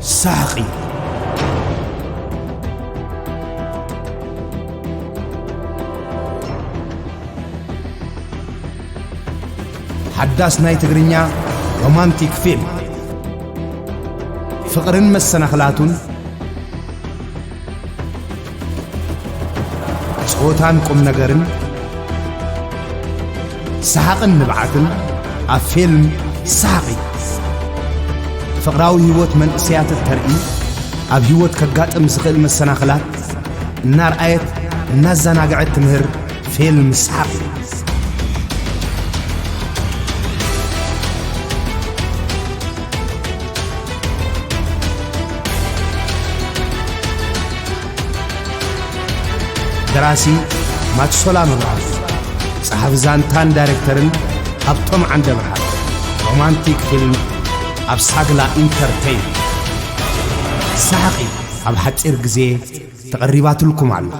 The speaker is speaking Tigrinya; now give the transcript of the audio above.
ሳቂ። ሓዳስ ናይ ትግርኛ ሮማንቲክ ፊልም። ፍቕርን መሰናኽላቱን፣ ጾታን ቁም ነገርን፣ ሰሓቕን ንብዓትን ኣብ ፊልም ሳቂ። ፍቕራዊ ህይወት መንእሰያት እተርኢ፣ ኣብ ህይወት ከጋጥም ዝኽእል መሰናኽላት እናርኣየት እናዘናግዐት ትምህር ፊልም ሳቂ። ደራሲ ማትሶላ መብራህቱ፣ ጸሓፊ ዛንታን ዳይሬክተርን ሃብቶም ዓንደብርሃን። ሮማንቲክ ፊልም ኣብ ሳግላ ኢንተርቴይን። ሳቂ ኣብ ሓጺር ግዜ ተቐሪባትልኩም ኣላ።